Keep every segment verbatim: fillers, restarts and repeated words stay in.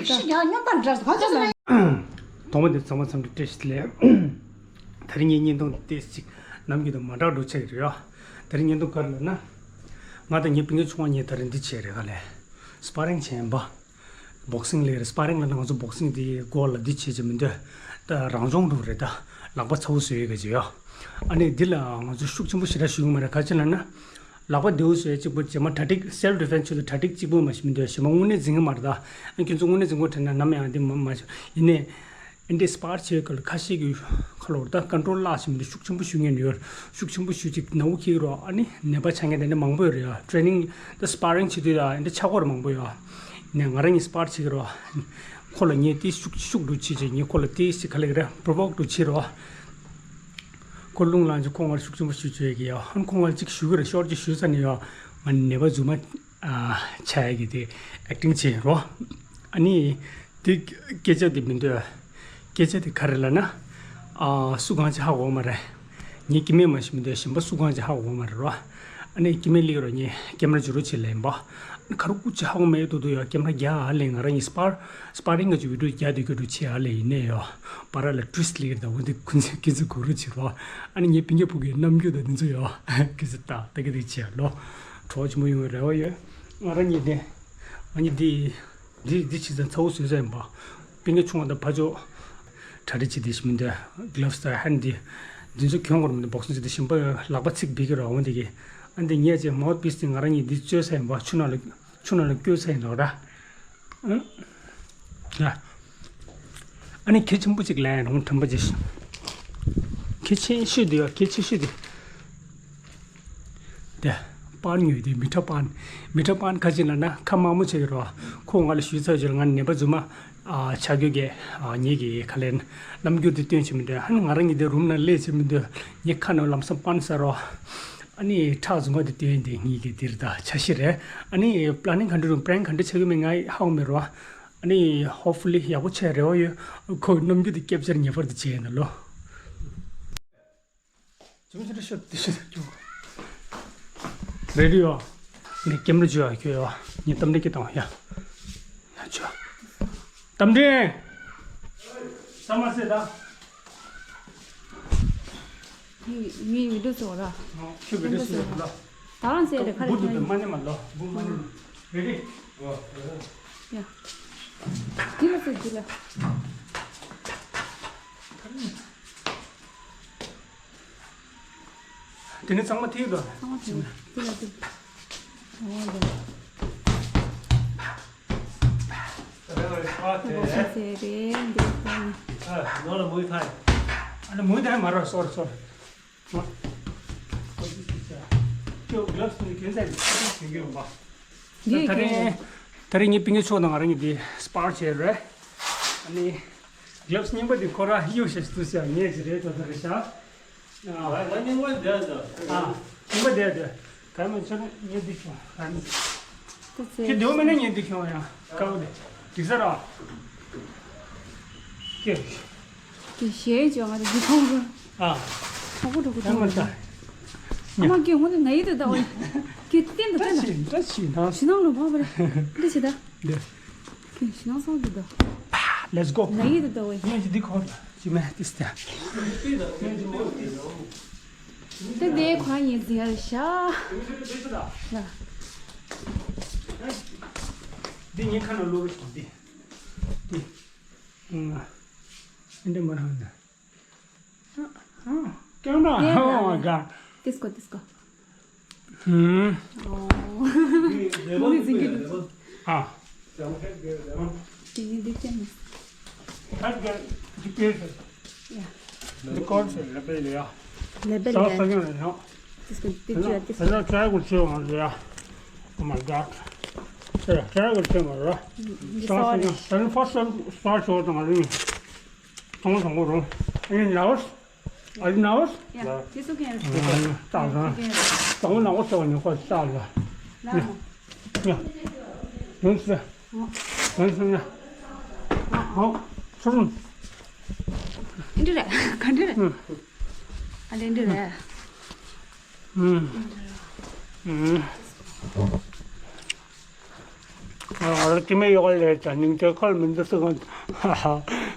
ཤི་ཡ་སྨྱོན་པ་འདྲ་ག་ཚོད་ལ། ཐོག་མ་དེ་ཚང་མ་འཚམས་འདྲི་བཀྲ་ཤིས་བདེ་ལེགས། དེ་རིང་ངའི་བརྙན་ཐུང་ཏོག་ཙམ་ཅིག་ནམ་རྒྱུན་དང་མ་འདྲ་བ་འདྲ་ཆགས་ཀྱི་རེད་ཡ། དེ་རིང་བརྙན་ཐུང་ག་རེ་ལབ་ན། ང་དང་ངའི་སྤུན་ཀྱག་ཆུང་བ་གཉིས་དེ་རིང་འདི་བྱས་རེད་ག་ལས། སྤ་རིང་བྱས་ཡིན་པ། བོག་སིང་ལས་རེད། སྤ་རིང་ལབ་ན་ང་ཚོ་བོག་སིང་དེའི་སྐོར་ལ་འདི་བྱེད་ཀྱི་མི་འདོད། ད་རང་སྦྱོང་འགྲོ་རེད་ད། ལག་པ་ཚ་བོ་བཟོས་ཡོད་ག་ཅེ་ཡ། ཨ་ནི་འདི་ལ་ང་ཚོ་ཤུགས་ཆེན་པོ་ཞེ་དྲག་ཞུ་གི་མ་རེད། ག་ཅི་ལབ་ན། ལག་པ་བདེ་བོ་བཟོས་གཅིག་པོ་རྗེས་མ་གྲ་སྒྲིག་self defense ཆེད་དུ་གྲ་སྒྲིག་གཅིག་པོ་མ་ཞིག་མི་འདོད། གཞན་པ་དངོས་གནས་འཛིང་གི་མ་རེད་ད། ཨ་ཁྱོད་ཚོ་དངོས་གནས་འཛིང་གི་དྲན་ན་ནམ་ཡང་འདི་མ་མ་ཞིག་ཡིན་ནའི། ཨ་འདི་སྤར་བྱེད་སྐབས་ཁ་ཤས་ཀྱི་ཁ་ལོར་ད་ཀོན་ཊོལ་བརླག་ཞིག་མི་འདུག་ཤུགས་ཆེན་པོ་ཞུ་མཁན་ཡོད། ཤུགས་ཆེན་པོ་ཞུ་ཅིག་ན་བུ་ཁྱེར་རོགས། ཨ་ནི་ནད་པ་ཆགས་མཁན་དེ་འདྲ་མང་པོ་ཡོད་རེད་ཡ། ཊེ་རེ་ནིང་ད་སྤ་རིང་བྱེད་དུས་ཡ་འདི་ཆགས་སྐོར་མང་པོ་ཡོད། ནས་ང་རང་གཉིས་སྤར་བྱེད་ཀྱི་རོགས། ཁོ་ལ་ངས་དེ་ཤུགས་ཤུགས་འགྲོ་བྱེད་ཅིག་ངས་ཁོ་ལ་དེ་ཞིག་ག་ལེ་ག་རེ་པྲོ་བོག་འགྲོ་བྱེད་རོགས། ཁོ་རླུང་ལངས་ཅིག་ཁོ་ང་ལ་ཤུགས་ཆེན་པོ་ཞུ་བྱེད་ཀྱི་ཡ། ཧན་ཁོ་ང་ལ་ཅིག་ཞུ་གི་རེད། ཤོར་ཅིག་ཞུ་ས་ནས་ཡ། ང་ནད་པ་རྫུན་མ་ཆགས་ཡ་གི་དེ་ཨེག་ཊིང་བྱེད་རོགས། ཨ་ནི། དེ་སྐད་ཆ་དེ་མི་འདོད། སྐད་ཆ་དེ་ག་རེ་ལབ་ན། ཨ་སུ་གང་ཅི་ཧ་གོ་མ་རེད། ངའི་སྐྱེ་དམན་མ་ཞིག་མི་འདོད། གཞན་པ་སུ་གང་ཅི་ཧ་གོ་མ་རེད་རོ། ཨ་ནི་སྐྱེ་དམན་སླེབས་རོགས། ངས་ཀེམ་ར་འཇུ་རོགས་བྱེད་ལབ་ཡིན་པ། ཨ་ནི་ག་རུ་སྐུ་ཅི་ཧ་གོ་མ་ཡོད་དོ་དོ་ཡ། ཀེམ་ར་རྒྱག་ཨ་ལས་ང་རང་གཉིས་སྤར་སྤར་རིང་ག་ཅིག་བི་ཌིའོ་རྒྱག་དུས་སྐྱོ་དུ་བྱེད་ཨ་ལས་ཡིན་ནས་ཡོ། བ་ར་ལ་ཏྲིས་ལིར་དང་འོ་དེ་ཁུན་ཚོས་ཁྱེད་ཚོ་གོ་རུ་བྱེད་རོགས། ཨ་ནི་ངའི་སྤུན་ཀྱག་ཕྲུ་གུའི་རྣམ་འགྱུར་དང་དེ་ཚོ་ཡོ། ཁྱེད་ཚོ་ལྟ་ལྟ་གི་རེད་བྱེད་ཨ་ལོ། གྲོགས་ཆེན་པོ་ཡོང་བའི་རེ་བ་ཡོད། ང་རང་གཉིས་དེ། ང་གཉིས་དེ། འདི་འདི་བྱེད་ཙང་ཚ་བོ་བཟོས་ས་ཡིན་པ། སྤུན་ཀྱག་ཆུང་བ་དང་ཕ་ཇོ། གྲ་སྒྲིག་བྱེད་དེ་ཞིག་མི་འདུག་གྷི་ལབ་སི་དང་ཧན་དེ། འདི་ཚོ་གྱོན་དགོས་མི་འདུག་བོག་སིང་བྱེད་དེ་ཞིམ་པ་ལག་པ་ཚིག་འབིག་གི་ར་འོང་དེ་གི། ཨ་འདི་ངས་ཅེ་མའོ་ཐ་པིས་དེ་ང་རང་གཉིས་འདི་བཅོས་ས་ཡིན་པ། ཆུ་ནང་ལ་ཆུ་ནང་ལ་བསྐྱོད་ས་ཡིན་ལོ་ར། ཨང་། ཡ། ཨ་ནི་ཁྱེད་ཆེན་པོ་ཅིག་ལན་རུང་དྲན་པ་ཅིག་ཁྱེད་ཆེན་ཤོས་དེ་ཡ། ཁྱེད་ཆེ་ཤོས་དེ། དེ། པཱན་ཉོས་དེ་མི་ཁྲ་པཱན། མི་ཁྲ་པཱན་ཁ་ཅིག་ལ་ན་ཁ་མང་མོ་བྱེད་ཀྱི་རོ། ཁོ་ང་ལ་ཞུས་ཚར་རྗེས་ང་ནད་པ་རྫུན་མ་ཨ་ཆགས་རྒྱུ་གི་ཨ་ངེད་ཀྱི་ཁ་ལན་རྣམ་འགྱུར་དེ་སྟོན་བྱེད་མི་འདོད། ཧ་ནི་ང་རང་གཉིས་དེ་རུམ་ནང་སླེབས་བྱེད་མི་འདོད། ངའི་ཁ་ནང་ལམ་སང་པཱན་ཟ་རོ། ཨ་ནི་ཁྲག་རྫུན་མ་དེ་སྟོན་དེ་ངེད་ཀྱི་དེ་རེད་ད་འཆར་གཞི་རེད། ཨ་ནི་པ་ལ་ནིང་ག་འདྲ་རུང་པ་རེང་ག་འདྲ་ཆགས་ཀྱི་མེད་ང་ཧ་གོ་མེད་རོ། ཨ་ནི་ཧོབ་ཕུ་ལི་ཡག་པོ་བྱས་རེ་བ་ཡོད། ཁོ་རྣམ་འགྱུར་དེ་ཀེབ་ཅར་ངེས་པར་དུ་བྱས་ཡིན་ན་ལོ། ཅུང་ཟད་ཤོད་དེ་ཤོད་ཀྱོ། རེ་ཌི་ཡོ། ངས་ཀེམ་ར་བཅོས་ཡ་ཁྱོད་ཡོ། ངས་གཏམ་འདྲི་སྐད་བཏང་ཡ། ཡ་བཅོས། གཏམ་འདྲི། ས་མ་སེ་ད། ངའི་ངའི་བི་ཌིའོ་བཟོ་ར། ཁྱོད་བི་ཌིའོ་བཟོ་ལ། ད་རང་ཟེར་རེ་ཁ་རེ་ཁ་ཡིན། བུ་དུ་མ་ཉེ་མ་ལོ། བུ་མ་ཉེ་མ། རེ་ཌི། ཡ། འདི་ལ་ཟེར་འདི་ལ། དེ་ནས་གཙང་མ་ཐིག་དོ། གཙང་མ་ཐིག་དེ་ལ་དེ། འོ་དེ། ཨ་དེ་བོ་ཤི་ཟེར་རེད་འདི་ལ་དེ་ནི། ཨ་ནོ་ལ་མུའི་ཐའི། ཨ་ནི་མུའི་ཐའི་མ་རོ་སོར་སོར། ཁྱོད་གླབ་སུ་གྱོན་ཚད་གྱོན་གྱོན་པ། འདི་ད་རིང་ད་རིང་ངའི་སྤུན་ཀྱག་ཕྲུ་གུ་དང་ང་རང་གཉིས་འདི་སྤར་བྱས་རེད། ཨ་ནི། གླབ་སུ་རྙིང་པ་འདི་ཁོ་ར་གཡུག་ཤ་ཞིག་ཏུ་ཤ་ངས་ཅི་རེད་ད་ད་རེད་ཤ། ང་རྙིང་པ་འདི་ཨ། རྙིང་པ་འདི་འདི། ད་མི་ཆ་ནས་ངས་འདི་ཁྱོང་ད་མི། ཁྱེད་འདི་འོ་མེད་ན་ངས་འདི་ཁྱོང་ཡ། ཀའོ་ལེ། འགྲིག་ས་ར། ཁྱེད། དེ་ཞེས་བྱ་ང་དེ་འདི་ཁོང་གི་ཨ། ཧ་གོ་འགྲོ་གི་ཨ་མ་ད། ཨ་མ་ཀྱི་ཧོན་ན་ཡི་དེ་ད་འོ། ཀྱི་བསྟན་དུ་བསྟན་ད། བཀྲ་ཤིས་བཀྲ་ཤིས་ནང་། ཕྱི་ནང་ལ་བབ་པ་རེད། འདི་བྱེད་ད། འདི། ཀྱི་ཕྱི་ནང་སོང་འདི་ད། Let's go. ན་ཡི་དེ་ད་འོ། ངས་ཀྱི་འདི་ཁོ་ལ་ཅི་མེད་ཏིས་ཏེ། དེ་དེ་ཁོ་ཡིན་ཟེར་ཤ། ལ། འདི་ངའི་ཁ་ནང་བླུགས་རོགས་བྱེད། འདི། འདི། ཨ། འདི་མ་རང་ན། ཀྱང་ན། Oh my god. Disco, disco. ཧུམ། ཨོ། མུ་ནི་ཟིན་གི་འདུག་ཨ། དེ་ཡིན་འདི་ཅན། ཧད་ག་ཇི་པི་ཨེས། ཡ། རི་ཀོཌ་ལེ་བེལ་ཡ། ལེ་བེལ་ཡ། སོ་སོ་ཡང་ཡང་། Disco, disco, disco. ད་ནི་ཊྲའི་གུལ་ཆེ་བ་ཡ། Oh my god. ད་ནི་ཊྲའི་གུལ་ཆེ་བ་ར། སོ་སོ་ཡང་། ད་ནི་ཕར་སི་ཊའིལ་སི་ཊར་ཆེ་བ་དང་ང་རིང་། ཐོང་ཐོང་གོ་རུང་། ཨ་ནི་ནའོ། Are you nervous? Yeah, it's okay. ལྟ་ས། དང་པོ་ནང་པ་ཚོ་ཉོ་ཁོ་ལྟ་ལ། ལ་མོ། ཡ། ཡོང་སྲིད། ཡོང་སྲིད་ཡ། ཧོ། ཚུར། འདི་རེད། ག་འདི་རེད། ཨ་ལེ་འདི་རེད། ཨ། ཨ། དྲི་མེད་ཡོ་ག་ལས་ཀྱང་སྙིང་རྗེ་ཁོལ་མི་འདུག་སུ་གང་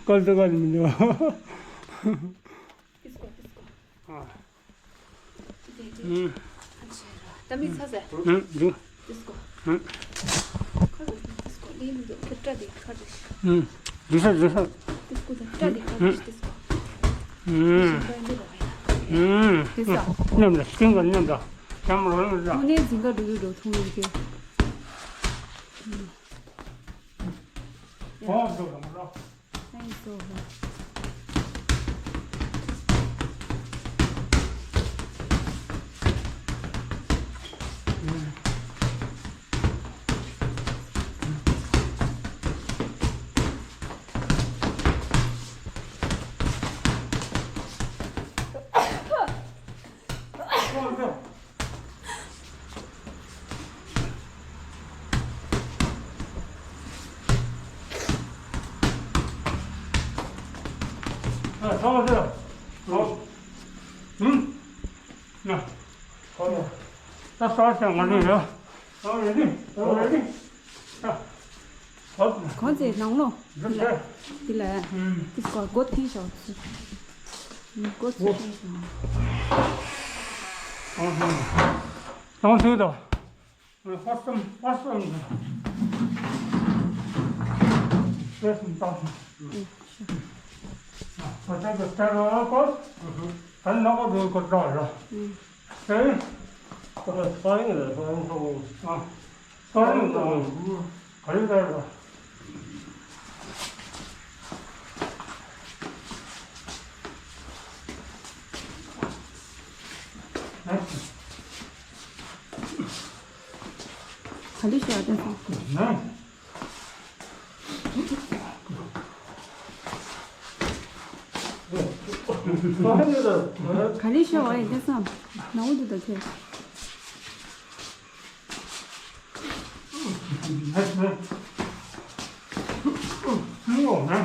ཁོལ་སུ་གང་མི་འདུག་དེ་སྐོར་དེ་སྐོར། ཨ། དེ་དེ། ཨུམ། ཨ་ཆེ་ར། ད་མི་ཚ་ཟེར། ཨུམ། འདུག་དེ་སྐོར། ཨུམ། ཁ་ལ་དེ་སྐོར་ལས་མི་འདུག་ཁ་སྐྲ་དེ་ཁ་དེ་ཤི། ཨུམ། འདུག་ས་འདུག་ས། དེ་སྐོར་དང་སྐྲ་དེ་ཁ་དེ་ཤི་དེ་སྐོར། ཨུམ། ཞིང་ཁ་འདི་ར་ཡ། ཨུམ། དེ་ས། མཉམ་ལ་ཤིང་ག་མཉམ་ལ། ཤམ་རོ་ལ། དངོས་གནས་འཛིན་ག་འགྲོ་གི་འགྲོ་ཐུང་ཡོད་ཀྱི། ཨུམ། ཨོ་འགྲོ་གི་མ་རོ། Thank you so much. གོང་ཚེ་ནང་ལོགས། འདི་ལ། འདི་ལ། འདི་སྐོར་སྒོ་ཐེངས་ཤོག་སྒོ་ཚུགས་ཤིང་། ཏང་ཚུལ་དང་། ཧོར་སམ་ཧོར་སམ། ཤེས་སམ་ཏང་སམ། ཁོ་ཚོ་གི་སྟེར་བ་ཀོ། ད་ནག་པོ་འདུག་ཁོ་ཚོ་ལ། ཨེ། ཁོ་ཚོ་སང་ཉིན་ལ་སང་ཉིན་ཐོག་ཨ། སང་ཉིན་དང་། ག་རེ་ལྟར་ལ། ག་ལེ་ཤ་ཡ་དེ་སོང་། ག་ལེ་ཤ་བ་ཡི་དེ་སོང་། ནང་འུ་དུ་ད་ཁེ། ཨོའི་ཨོའི།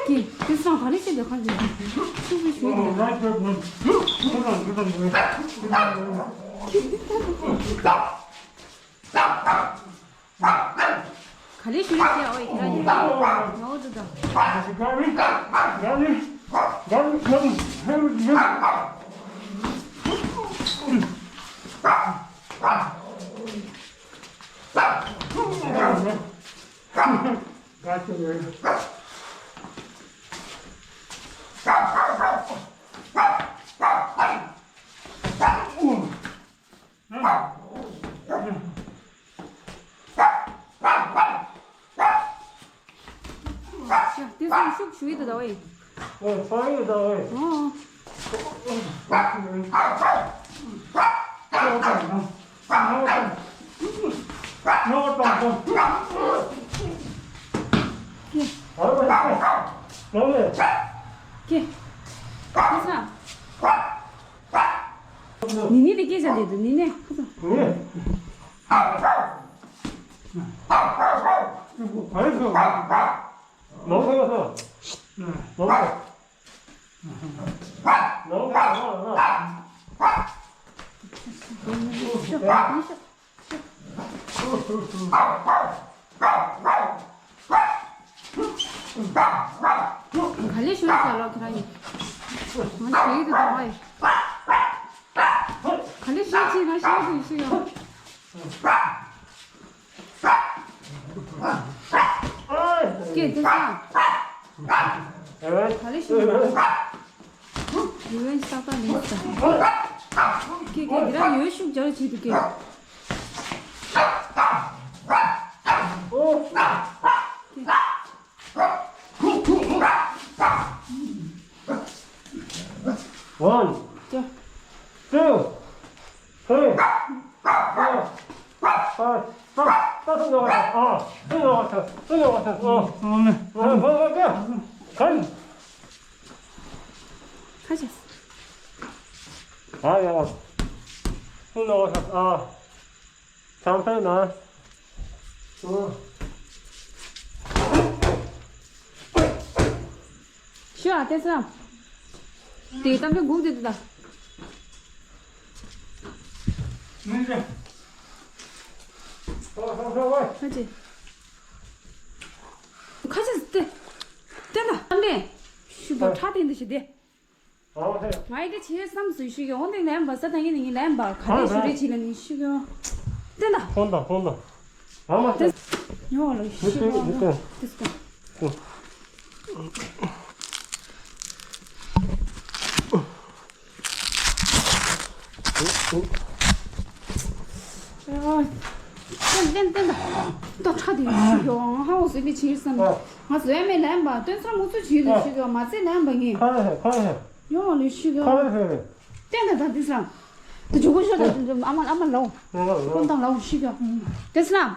ཀྱེ། དེ་སང་ག་རེ་བྱེད་འདོད་ཁ་ལ་ཤུགས་པའི་ཞུས་འདུག་ག་ལེ་ཞུ་རེ་བྱས་ཨོ་ཡི་ཁྱེད་རང་ཉིད་ངའོ་འདུག་དང་། དེ་ཚོ་ཤུགས་ཞུ་ཡི་འདུག་ད་ཝེ། ཨོ། ཕ་ཡི་ད་ཝེ། ཨོ། ཀྱེ། ཀྱེ་ས། ནི་ནི་དེ་སྐད་ཆ་ལས་འདུག་ནི་ནི། ག་ལེ་ཞུ་ས་ལོ་ཁྱེད་རང་ཡིན། ང་ཞུ་ཡི་དུ་དང་བ་ཡིན། ག་ལེ་ཞུ་ཅི་ང་ཞུ་དུ་ཞུ་ཡོང་། ཀྱེ་དེ་ས། ག་ལེ་ཞུ་ཡོང་། ཡུལ་ཡོན་ས་ཀ་ལིང་ས། ཀྱེ་ཀྱེ་དེ་ར་ཡོད་ཤུགས་རྒྱག་བྱེད་དུ་ཀྱེ། One, two, three, four, five. ཁ་ཤས། ཨ་ཡ། ཧུ་ནོ་ཨ། ཚང་ཚང་ན། ཨོ། ཤོ་ཨ་ཏེ་སམ། དེ་གཏམ་དཔེ་སྒུག་དེ་དུ་ད། ནི་རེད། ཨོ་ཧོ་ཧོ་ཝེ། ཁ་ཅིག་ཁ་ཅིག་སྟེ། ཏེ་ད་གཏམ་དཔེ། ཤུ་བ་ཁྲ་ཏེ་འདི་ཤི་དེ། ང་ཡི་དེ་བྱེད་བསམ་སུ་ཤི་གི་འོང་དེ་ལན་པ་ས་ཐང་ཡིན་ནི་ལན་པ་ག་དེ་ཞུ་རེ་བྱེད་ལ་ནི་ཤི་གི་འོང་། ཏེ་ད། ཧོན་ད་ཧོན་ད། ཨ་མ་ཏེ། ཉོ་ལ་ཤི་གི་འོང་ཏེ་སྐོ། ཏན་ཏན་ཏན་ད། ད་ཁྲ་དེ་ཡོད་ཤི་གི་འོང་ཧ་འོ་ཟེར་ལི་ཕྱིར་བསམ། ང་ཟོས་མེད་ལན་པ་སྟོན་ཚར་མུ་ཚུ་བྱེད་དུ་ཤི་གི་འོང་མ་ཚད་ལན་པ་ངས། ཁ་ཧེ་ཁ་ཧེ། ཡོང་བ་ལས་ཤི་གི་ཁ་ཧེ་ཧེ། ཏན་ད་ད་དེ་སང་། དེ་ཇུ་གུ་ཤོ་ད་ཨ་མ་ཨ་མ་ལོ། ཁོང་དང་ལོ་ཤི་གི་འོང་དེ་སང་།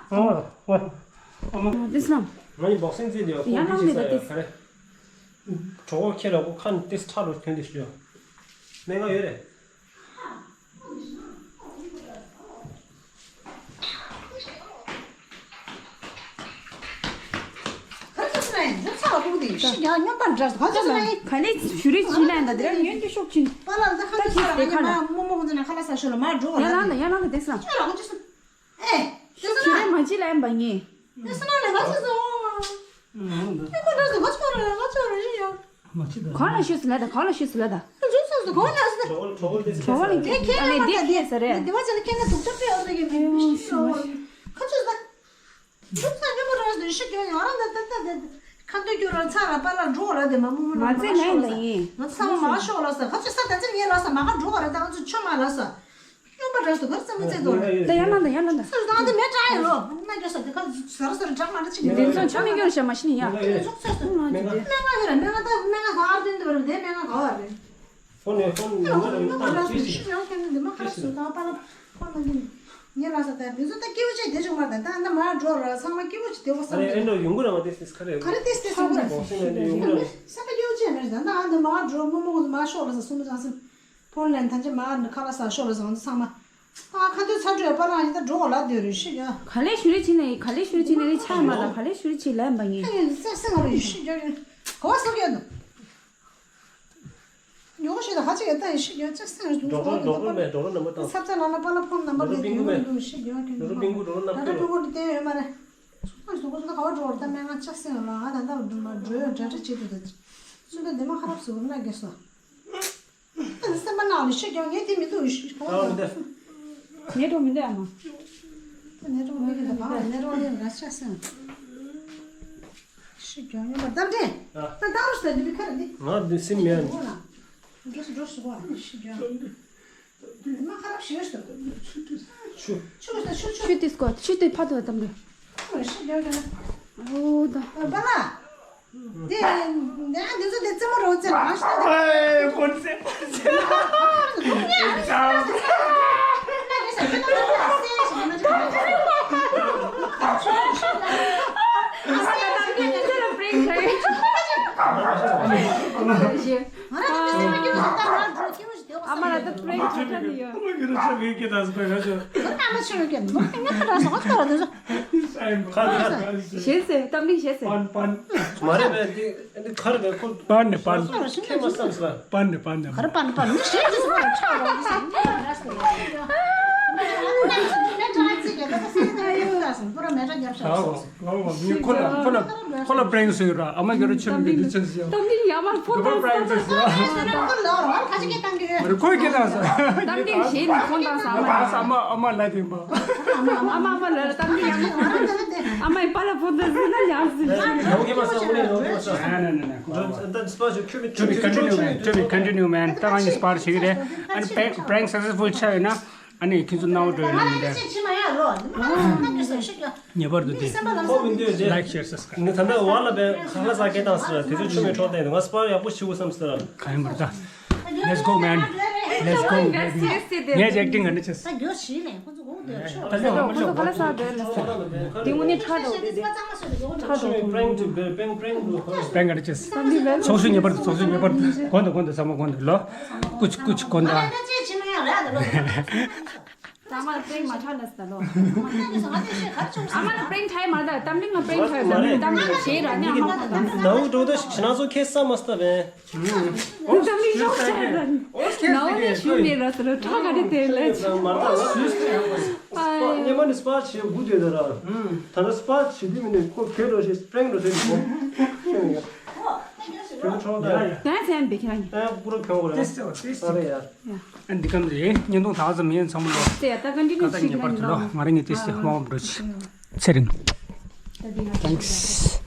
དེ་སང་། ང་ཡི་བོག་སིང་རྩེད་དེ་ཡང་ལ་མེད་ད་དེ། ཁ་རེ། གྲོགས་ཁྱེད་ལ་ཁོ་ཁ་ནས་ཏིས་ཁྲག་རུ་ཐོན་ཏེ་ཤི། སྨན་ཁང་ཡོད་རེད། ག་ལེ་ཞུ་རེ་ཕྱིན་ན་ཡིན་ད་དེ་ར་ཉོན་གྱི་ཤོག་ཕྱིན། པ་ལ་ད་ཁ་ལེ་ཞུ་རེ་ཕྱིན་ན་ཡིན་ད་དེ་ར་ཉོན་གྱི་ཤོག་ཕྱིན། ཡ་ལ་ད་ཡ་ལ་ད་དེ་སང་། ཨེ། ཤུགས་ཆེ་རེ་མ་བྱེད་ལབ་པ་ཡིན། དེ་སུ་ན་ལས་ང་ཚོ་ཚོ། ཨེ་ཁོ་འདྲ་ཟེར་ང་ཚོ་རེད་ང་ཚོ་རེད་ཡ། མ་བྱེད་ད། གང་ལ་ཤོད་ཟེར་ལབ་ད་གང་ལ་ཤོད་ཟེར་ལབ་ད། ང་ཚོ་ཚོ་ཚོ་གང་ལ་ཟེར། གྲོགས་པོ་དེ་གྲོགས་པོ་ལ་ཁྱེད་ཨ་ནི་དེ་ཁྱེད་ཟེར་རེད། དེ་བ་ཅན་ཁྱེད་ནི་སྡུག་ཅག་སྤྲད་ཡོད་ཟེར་གི་མི་ཤི་ཡོད། ཁ་ཆུ་ཟ། ཁ་ཆུ་ཟ་ཉོ་མ་ར་ཟེར་ཤི་རྒྱུ་ཡང་རང་ད་ད་ད་ད། ཁ་འདོད་རྒྱུ་ར་ཚ་ར་པ་ལ་འགྲོ་ར་དེ་མ་མུ་མུ་ན་མ་ཚད་ནས་ད་ཡིན། ང་ཚ་མ་ཤོག་ལ་ཟེར་ཁ་ཆུ་ཟ་ད་ཚེ་ངས་ལ་ཟེར་མ་ག་འགྲོ་ར་ད་ང་ཚོ་ཆོ་མ་ལ་ཟེར། སྨྱོན་པ་འདྲ་སོ་གར་ཙམ་མི་ཚེ་རྫོགས་རེད། ད་ཡང་ན་ད་ཡང་ན་ད། སོ་སོ་ད་འདི་མེ་དྲག་ཡོད་ལོ། མ་སྐྱོ་ས་འདི་ཁ་ཟ་ར་ཟ་ར་དྲག་མ་འདྲ་ཅིག་འདི་ཚོ་ཆོ་མི་སྐྱོ་ཤ་མ་ཤི་ནི་ཡ། འདི་ཚོ་ཚོ་སོ་མ་ཅི་འདི། སྨན་ཁང་ཡོད་རེད། སྨན་ཁང་ད་སྨན་ཁང་ག་བར་དོན་འདི་བར་དེ་སྨན་ཁང་ག་བར་རེད། ཧོ་ནས་ཧོ་ནས་ཧོ་ནས་ད་ཅི་ཞིག་ཤི་ཡང་ཁྱོད་འདི་མ་ཁ་སུ་ད་པ་ལ་ཧོ་ན་འདི་ངེད་ལ་ས་ད་འདི་ཚོ་ད་སྐྱེ་བོ་ཅིག་དེ་ཅུང་མ་ད་ད་འདི་མ་འགྲོ་ར་ཚང་མ་སྐྱེ་བོ་ཅིག་དེ་བོ་ས་ཨ་རེ་ཨེ་འགྲོ་ཡོང་གི་ར་མ་དེ་སིས་ཁ་རེ་ག་རེ་དེ་སྟེ་སུ་ར་སེམས་པ་སྐྱེ་བོ་ཅིག་མེད་ད་ད་འདི་མ་འགྲོ་མོ་མོ་མ་ཤོག་ལ་ས་སུ་མ་ཅང་སེམས། ཕོན་ལན་ཐམས་ཅད་མ་ཁ་ལ་ས་ཤོར་ལ་ཟང་ཚང་མ། ཨ་ཁ་ཐུག་ཚ་དྲོད་པ་ལང་ཡིན་ད་འགྲོ་ལ་སྡོད་རེ་ཤི་ཡ། ག་ལེ་ཞུ་རེ་ཕྱིན་ནས་ག་ལེ་ཞུ་རེ་ཕྱིན་ནས་ཆ་མ་ད་ག་ལེ་ཞུ་རེ་ཕྱིན་ལན་པ་ཡིན། ཨ་ཡིན་སེ་སེ་ང་རེ་ཤི་རྒྱ་ཡིན། གོ་བ་སོག་ཡོད་འདུག་ཉོ་ཤི་ད་ཧ་ཅི་ཡོད་ད་ཡིན་ཤི་རྒྱ་ཅི་སེ་ང་རེ་འགྲོ་གོ་འགྲོ་གོ་མེད་འགྲོ་གོ་ནམ་པ་དང་། ཚབ་ཚ་ལ་ན་པ་ལ་ཕོན་ནམ་པ་མེད་དུ་ཡོང་འདུག་ཤི་རྒྱ་གི་འགྲོ་གོ་པིང་གོ་འགྲོ་གོ་ནམ་པ་ལ་ཕོན་གོ་འདི་ཏན་ཡོད་མ་རེད། ཚོགས་ཁང་ཚོགས་ཁང་ཚོ་ག་བ་འགྲོ་བར་ད་སྨན་ཁང་ཅི་སེ་ང་ལ་ང་ད་ད་འགྲོ་མ་འགྲོ་ཡོད་འདྲ་འདྲ་བྱེད་དུ་ད་ཚུན་ད་འདི་མ་ཁ་རབ་སུ་ན་རྒྱ་སོ། སེམས་པ་ནང་ལ་ཤི་རྒྱག་ངས་དེ་མི་འདུག་ཤི་གོ་ཨ་འདི། ནད་གྲོགས་མི་འདུག་ཨ་མ། ནད་གྲོགས་མི་འདུག་ད་ནད་གྲོགས་ཡིན་ར་ཤ་སེམས། ཤི་རྒྱག་ཡོད་པ་གཏམ་དྲན། ད་ད་རུ་ཤི་ད་འདི་མི་ཁ་ར་འདི། ང་འདི་སེམས་མེད། འགྲོ་སུ་འགྲོ་སུ་གོ་ཤི་རྒྱག་མ་ཁ་ར་ཤི་ཡོད་ཤི་ད། ཆུ། ཆུ་ད་ཆུ་ཆུ། ཆུ་དེ་སྐོར་ཆུ་དེ་ཕ་ཏོ་གཏམ་དྲན། ཤི་རྒྱག་གི་ན། ཨོ་ད། པ་ལ། དེ་ནས་འདི་ཚོ་དེ་རྩེད་མོ་རོགས་རྩེད་རང་ཤི་ད། ཨེ་ཀོན་སེ་ཀོན་སེ། ཨ་མ་ལ་ད་པྲེང་ཆ་ཆ་ནི་ཡོད། ཨ་མ་གི་རུ་ཆ་གི་ཀི་ད་སུ་ཀ་ཆ། ཨ་མ་ཆུ་ཡོད་ཀྱི་ནོ་ང་ཁ་ར་སོ་ང་ཁ་ར་དེ་ཚོ། ཁ་ཁ། ཞེས་ཟེར་གཏམ་གླེང་ཞེས་ཟེར། པན་པན། མ་རེད་པས་འདི་འདི་ཁ་རེད་པས་ཁོ། པན་ནི་པན། ཁྱེད་མ་བསམ་སོང་། པན་ནི་པན་ནི། ག་རེ་པན་པན་མི་ཞེས་ཀྱི་སོ་ང་ཁྲག་ལོག་གི་སོང་། ཁོ་ར་མེ་ཏྲ་རྒྱབ་ཤག་སོང་། ཁོ་ལ་ཁོ་ལ་ཁོ་ལ་པྲེང་སུ་ར་ཨ་མ་གི་རུ་ཆུ་མི་གི་ཆུ་སི་ཡོ། གཏམ་གླེང་ཡ་མ་ཕོ་ཏང་སོང་། ཁོ་ལ་ཁ་ཅིག་གི་གཏམ་གི་ཡོད། ཁོ་གི་གཏམ་སོང་། གཏམ་གླེང་ཞེས་ནི་ཁོང་ཏང་སོང་། ཨ་མ་ཨ་མ་ལ་དེ་མ། ཨ་མ་ཨ་མ་ལ་ལ་གཏམ་གླེང་ཡ་མ། ཨ་མ་ཡི་པ་ལ་ཕོ་ཏང་སོང་ན་ཡང་སུ་ཞིག་ནོ་གི་མ་སང་ནོ་གི་མ་སང་། ན་ན་ན་ན། To be continue, man. To be continue, man. ད་ང་གཉིས་སྤར་བྱེད་ཀྱི་རེད། ཨ་ནི་པྲེང་པྲེང་སག་སེ་སི་ཕུལ་ཆགས་ཡོད་ན། ཨ་ནི་ཁྱེད་ཚོ་སྣང་བ་འགྲོ་ཡོད་ན་མི་འདྲ། ངེས་པར་དུ་དེ། ཁོ་མི་འདོད་དེ། ལའིག་ཤེར་སབ་སི་ཀ་རའིབ། ངས་ད་ལྟ་བར་ལ་བས་ཁ་ལག་ཟ་སྐད་བཏང་ཟེར་དེ་ཚོ་ཆུ་མེད་འཕྲོག་བསྟན་འདུག་ང་སྤར་ཡག་པོ་ཞིག་བསམ་ཟེར། གང་ཡིན་པར་ད། Let's go, man. Let's go, baby. ངས་ཨེག་ཊིང་ག་འདྲ་བྱས། ད་གྱོད་ཞིག་ལས་ཁོ་ཚོ་གོ་འདོད་ཤོག་ད་ལྟ་ཁོ་ཚོ་ཁ་ལག་ཟ་འདོད་ལ་ཟེར། དེ་དངོས་གནས་ཁྲག་འགྲོ་དེ་དེ། ཁྲག་འགྲོ་དེ། པྲེང་ག་འདྲ་བྱས། ཚོགས་ཞུགས་ངེས་པར་དུ་ཚོགས་ཞུགས་ངེས་པར་དུ། གོ་འདུག་གོ་འདུག་ཚང་མ་གོ་འདུག་ལོ། ཀུ་ཆུ་ཀུ་ཆུ་གོ་འདུག་ཨ། ཨ་མ་ལ་པྲེང་མ་ཁྲ་ལ་སྟ་ལོ། ཨ་མ་ལ་པྲེང་ཁྲ་མ་ད་གཏམ་གླིང་ལ་པྲེང་ཁྲ་ད་གཏམ་གླིང་ཞེས་ར་ནི་ཨ་མ་ལ་གཏམ་གླིང་ཞེས་ར་ནི་ཨ་མ་ལ་གཏམ་གླིང་། ནའུ་འགྲོ་ད་ཞིག་ཞི་ན་ཚོ་ཁེ་ས་མ་སྟ་བས། གཏམ་གླིང་ཤོག་ཆ་ར་ནི་ནའུ་ནི་ཞུ་མེད་ར་སི་ར་ཁྲ་ག་རེ་དེ་ལས་ཆུ། མ་ད་སུས་སྟེ་ཧ་གོ་ཨ་ཉི་མ་ནི་སྤ་ཆེ་དགུ་དེ་ད་ར། ད་ནི་སྤ་ཆེ་དེ་མིན་ནི་ཁོ་གེ་འགྲོ་ཞིག་སྤྲེང་འགྲོ་ཞིག་གོ། ཁྱོད་ཚོ་ད་ད་ཚན་པེ་ཁྱེད་རང་ཨ་པུ་ར་ཁྱོད་གོ་ར་ཏེས་ཏེས་ཨ་རེ་ཡ། ཨ་འདི་གམ་རེད། བརྙན་ཐུང་ད་ཙམ་ཡིན། ཚང་མ་ལོ་ཏེ་ཡ་ད་ག་འདི་ཀ་ཀ་ད་ཉེ་པར་དུ་ལོ། ང་རང་ངས་ཏེས་ཏེ་མ་འོབ་འགྲོ་ཆི་ཚེ་རིང་། Thanks།